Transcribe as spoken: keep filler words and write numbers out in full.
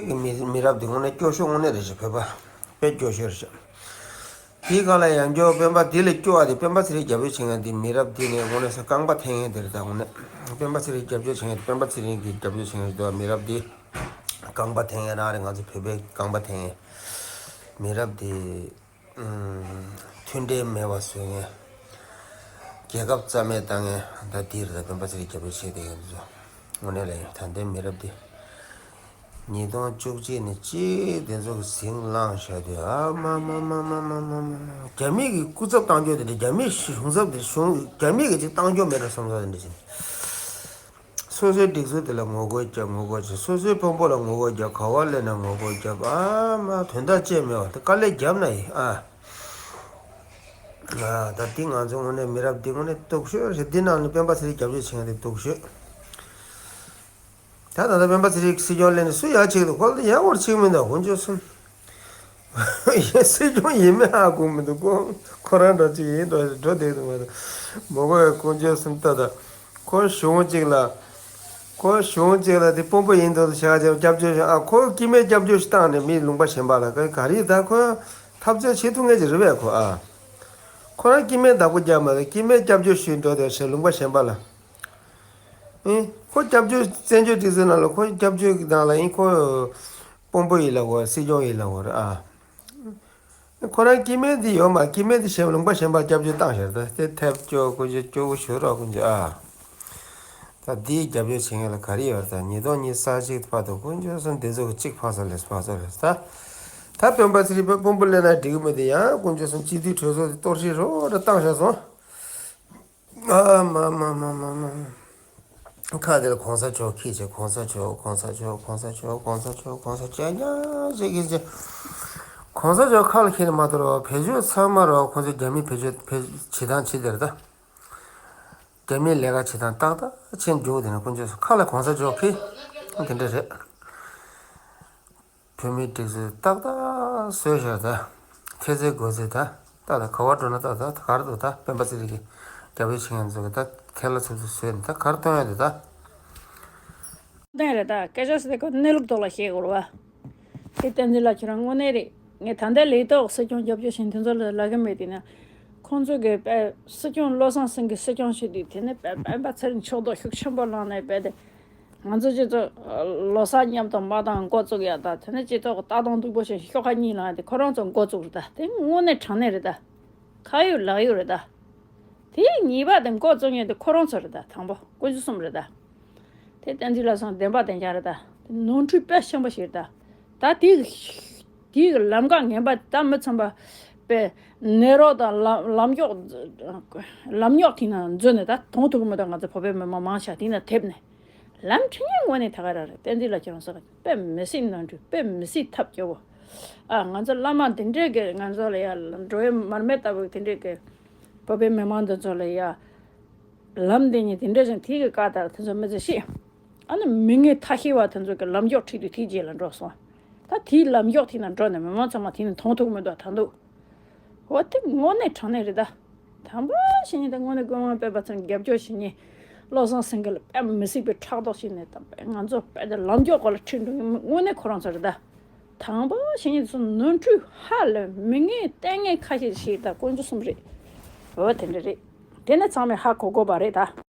གི་མི་མི་རབས་འདི་དངོས་གནས་སྐྱོ་ཤོས་དངོས་གནས་རེད་ཤག་བོད་པ་དཔེ་སྐྱོ་ཤོས་རེད་ཤག་དེའི་སྒང་ལ་ཡང་བསྐྱར་སྤེན་པ་འདི་ལས་སྐྱོ་བ་དེ་སྤེན་པ་ཚེ་རིང་རྒྱབ་སྐྱོར་བྱེད་མཁན་འདི་མི་རབས་འདི་ནས་དངོས་གནས་སུ་རྐང་པ་འཐེན་མཁན་དེ་རེད། ད་དངོས་གནས་སྤེན་པ་ཚེ་རིང་རྒྱབ་སྐྱོར་བྱེད་མཁན་དེ་སྤེན་པ་ཚེ་རིང་གི་རྒྱབ་སྐྱོར་བྱེད་མཁན་དེ་མི་རབས་འདི་རྐང་པ་འཐེན་མཁན་རང་རེད། ང་ཚོ་བོད་པའི་རྐང་པ་འཐེན་མཁན་མི་རབས་འདི། མཐུན་སྒྲིལ་མེད་པ་བཟོས་ངན། རྒྱལ་ཁབ་རྩ་མེད་བཏང་ངན་ད་འདིར་ད་སྤེན་པ་ཚེ་རིང་རྒྱབ་སྐྱོར་བྱེད་བསྡད་མཁན་འདི་ཚོ་དངོས་གནས་ལ་ཡིན། ད་ལྟའི་མི་རབས་འདི་ཉིས་སྟོང་བཅུ་གཅིག་ནས་ཅིག་དེ་ཚོ་གི་ཟིང་ལངས་བཞག་དུས་ཨ་མ་མ་མ། རྒྱ་མི་གི་སྐུ་ཚབ་བཏང་རྒྱུ་དེ་འདྲ། རྒྱ་མི་གཞུང་ཚབ་དེ་གཞུང་རྒྱ་མི་གི་ཅིག་བཏང་རྒྱུ་མེད་འགྲོ་བསམ་ས་དེ་འདྲ་བྱས། སོ་སོའི་སྒྲིག་འཛུགས་དེ་ལ་ངོ་རྒོལ་རྒྱབ། ངོ་རྒོལ་བྱེད། སོ་སོའི་དཔོན་པོ་ལ་ངོ་རྒོལ་རྒྱབ། ག་བ་སླེབས་ན་ངོ་རྒོལ་རྒྱབ། ཨ་མ་དོན་དག་ཅི་མེད་པ་དེ་དཀའ་ལས་རྒྱབ་ན་ཡིན་ཨ། ཨ་ད་འདི་ང་ཚོ་དངོས་གནས་མི་རབས་འདི་དངོས་གནས་སྡུག་ཤོས་རེད། འདི་ནང་ནས་སྤེན་པ་ཚེ་རིང་རྒྱབ་སྐྱོར་བྱེད་མཁན་དེ་སྡུག་ཤོས། ད་ད་ལྟ་སྤེན་པ་ཚེ་རིང་སྲིད་སྐྱོང་སླེབས་ནས་སུ་ཡར་ཆེ་གི་འདུག་ཁོ་ལ་ཡར་བར་ཆེ་གི་མི་འདུག་དཀོན་མཆོག་གསུམ། ཡ་སྲིད་སྐྱོང་ཡིན་མིན་ཧ་གོ་མི་འདུག་ཁོ་ཁོ་རང་འདྲ་ཅིག་ཡིན་འགྲོ་འགྲོ་བསྡད་འདུག་མ་གཏོགས་མོ་གོ་ཡ་དཀོན་མཆོག་གསུམ་ལྟ་ད། ཁོ་གཞུང་གཅིག་ལ། ཁོ་གཞུང་གཅིག་ལ་དེ་དཔོན་པོ་ཡིན་འདུག་བྱ་བྱ་སྐྱབས་བཅོལ་ཞིག་ཨ་ཁོ་སྐྱེ་དམན་སྐྱབས་བཅོལ་ཞིག་བཏང་ནས་མི་ལུང་པ་གཞན་པ་ལ་ག་ག་རེ་ད་ཁོ་འཐབ་རྩོད་བྱེད་ཐུབ་མཁན་ཅིག་རེད་པས་ཁོ་ཨ། ཁོ་རང་སྐྱེ་དམན་བདག་པོ་རྒྱབ་མ་རེད། སྐྱེ་དམན་སྐྱབས་བཅོལ་ཞུས་འགྲོ་དེ་ཞེས་ལུང་པ་གཞན་པ་ལ། ཨེ། ཁོ་སྐྱབས་བཅོལ་བཙན་བྱོལ་སྒྲིག་འཛུགས་ནང་ལ་ཁོ་སྐྱབས་བཅོལ་གྱི་ནང་ལ་ཨིན་ཁོ། དཔོན་པོ་ཡིན་ལབ་དགོས་སྲིད་སྐྱོང་ཡིན་ལབ་དགོས་རེད་ཨ། ཁོ་རང་སྐྱེ་དམན་འདི་ཡོད་མ་སྐྱེ་དམན་འདི་གཞན་ལུང་པ་གཞན་པར་སྐྱབས་བཅོལ་བཏང་ཤར་ད་དེ་ཐེབས་སྐྱོ་དཀོན་མཆོག་སྐྱོ་བོ་ཞུ་རོགས་དཀོན་མཆོག་ཨ། ད་འདིའི་རྒྱབ་སྐྱོར་བྱེད་མཁན་ལ་ག་རེ་ཡོད་རེད། ད་ཉིས་སྟོང་ཉི་ཤུ་རྩ་གཅིག་བར་དུ་དཀོན་མཆོག་གསུམ་འདི་ཚོ་གི་གཅིག་ཕག་ཚ་ལས་ཕག་ཚ་ལས་ད། ད་སྤེན་པ་ཚེ་རིང་དཔོན་པོ་སླེབས་ན་འགྲིག་གི་མི་འདུག་ཡང་དཀོན་མཆོག་གསུམ་སྤྱི་འཐུས་གྲོས་ཚོགས་དེ་གཏོར་བཤིག་རོགས་འདྲ་བཏང་བཞག་སོང་། ཨ་མ་མ་མ་མ་མ། ཁ་དེ་ལ་གོང་ས་མཆོག་ཁྱི་བྱས་གོང་ས་མཆོག་གོང་ས་མཆོག་གོང་ས་མཆོག་གོང་ས་མཆོག་གོང་ས་མཆོག་ཅག་ཉག་ཅིག་གིས་ཅིག་གོང་ས་མཆོག་ཁ་ལ་ཁྱེར་ནས་མ་གཏོར་བ་བེད་སྤྱོད་ཚང་མ་རོགས་ཁོང་ཚོས་རྒྱ་མིའི་བེད་སྤྱོད་བེད་བྱེད་སྟངས་བྱེད་དེ་རེད་ད། རྒྱ་མིའི་ལས་ཀ་བྱེད་སྟངས་ཏག་ཏག་ཕྱིན་འཇུག་དེ་ནས་དཀོན་མཆོག་ཁ་ལ་གོང་ས་མཆོག་ཁྱི་དེ་འདྲ་རེད། བོད་མིའི་སྒྲིག་འཛུགས་ཏག་ཏག་བཟོས་བཞག་ད། ཐེལ་ཙེ་གོ་ཙེ་ད། ཏག་ཏག་ག་བར་འགྲོ་ན་ཏག་ཏག་ག་རེ་འདུག་ད་སྤེན་པ་ཚེ་རིང་གི་རྒྱབ་སྐྱོར་བྱེད་མཁན་ཚོ་གི་ད་ཐལ་ལ་ཚུབ་ཚུབ་བཟོས་ནས་ད་ག་རེ་གཏོང་ཡ་འདུག་ད། གཏན་རེད་ད་སྐད་ཆ་ཟེར་ཁོ་གནས་ལུགས་ཐོག་ལ་བཤད་དགོས་རེད་བ། དེ་བསྟན་འཛིན་ལགས་ཁྱེད་རང་དངོས་གནས་རེད། ངས་ད་ལྟ་ལས་ཐོག་སྲིད་སྐྱོང་རྒྱབ་སྐྱོར་བྱེད་མཁན་དེ་ཚོ་ལ་ལབ་གི་མེད་དེ་ན། ཁོང་ཚོ་གི་དཔེ་སྲིད་སྐྱོང་བློ་བཟང་སེང་གེ་སྲིད་སྐྱོང་བྱེད་དུས་དེ་ནས་དཔེ་སྤེན་པ་ཚེ་རིང་ཕྱོགས་གཏོགས་ཤུགས་ཆེན་པོ་བླངས་ནས་དཔེ་དེ། ང་ཚོ་སྤྱི་ཚོགས་ལོ་གསར་མཉམ་དུ་མ་བཏང་འགོ་བཙུགས་ཡ་ད་དེ་ནས་སྤྱི་ཚོགས་ལྟ་སྟངས་སྡུག་པོ་ཞིག་ཤོག་ཁ་གཉིས་ལངས་ཏེ་ཁོ་རང་ཚོ་འགོ་བཙུགས་རེད་ད། དེ་དངོས་གནས་དྲང་གནས་རེད་ད། ཁ་ཡོད་ལག་ཡོད་རེད་ད། དེ་གཉིས་པ་དེ་འགོ་བཙུགས་མཁན་དེ་ཁོ་རང་ཚོ་རེད་ད། དང་པོ་དཀོན་མཆོག་གསུམ་རེད་ད། དེ་བསྟན་འཛིན་ལགས་སོང་བདེན་པ་བདེན་རྐྱང་རེད་ད། དེ་ནོར་འཁྲུལ་དཔེ་ཆེན་པོ་ཞིག་རེད་ད། ད་དེ་དེའི་ལམ་ཁ་ངན་པ་ད་མི་ཚང་པ་པའི་ནད་རོགས་དང་ལམ་ལམ་མགྱོགས་ལམ་རྙོག་དེ་ན་འཛུལ་ནས་ད་གཏོང་ཐུབ་ཀྱི་མི་འདུག་ང་ཚོ་བོད་པའི་མི་མང་མང་ཆ་དེ་ན་ཐེབས་ནས། ལམ་ཁྲིད་མཁན་དངོས་གནས་ད་ག་རང་རེད། བསྟན་འཛིན་ལགས་ཁྱེད་རང་སོགས་དཔེ་མི་སྲིད་ནོར་འཁྲུལ་དཔེ་མི་སྲིད་ཐབས་སྐྱོ་བོ། ཨ་ང་ཚོ་བླ་མ་འདི་འདྲས་ཀྱི་ང་ཚོ་ལ་ཡ་འགྲོ་བའི་མར་མེ་ལྟ་བུ་དེ་འདྲས་ཀྱི་བོད་པའི་མི་མང་འདི་ཚོ་ལ་ཡ་ལམ་འདི་ཉིད་དེ་འདྲས་ཅིག་དེ་གི་བཀའ་ལྟར་དེ་ཚོ་མི་ཚེ་ཤེས། ཨ་ནི་མི་ངན་ཐ་ཤལ་བ་དེ་ཚོ་གི་ལམ་མགྱོགས་ཁྲིད་དུས་དེ་རྗེས་ལ་འགྲོ་སོང་། ད་དེའི་ལམ་མགྱོགས་དེ་ན་འགྲོ་ནས་མི་མང་ཚང་མ་དེ་ནས་མཐོང་ཐུབ་མི་འདུག་ད་འདུག་འོ་དེ་དངོས་གནས་དྲང་གནས་རེད་ད། དང་པོ་བྱས་ནས་ད་དངོས་གནས་ཀུན་དབང་སྤེན་པ་ཚང་རྒྱབ་སྐྱོར་བྱེད་མཁན། བློ་བཟང་སེང་གེ་ལ་དཔེ་མི་སྲིད་པའི་ཕྲག་དོག་བྱས་ནས་ད་དཔེ་ང་ཚོ་དཔེ་ད་ལམ་མགྱོགས་སྐོར་ལ་ཁྲིད་འགྲོ་མཁན་དངོས་གནས་ཁོ་རང་ཚོ་རེད་ད། དང་པོ་བྱས་ནས་ཚོ་ནོར་འཁྲུལ་ཧ་ལས་མི་ངན་ལྟས་ངན་ཁ་ཤས་ཤིག་ད་དཀོན་མཆོག་གསུམ་རེད། འོ་དེ་འདྲ་རེད། དེ་ནས་ཚང་མས་ཧ་གོ་དགོས་པ་རེད་ད།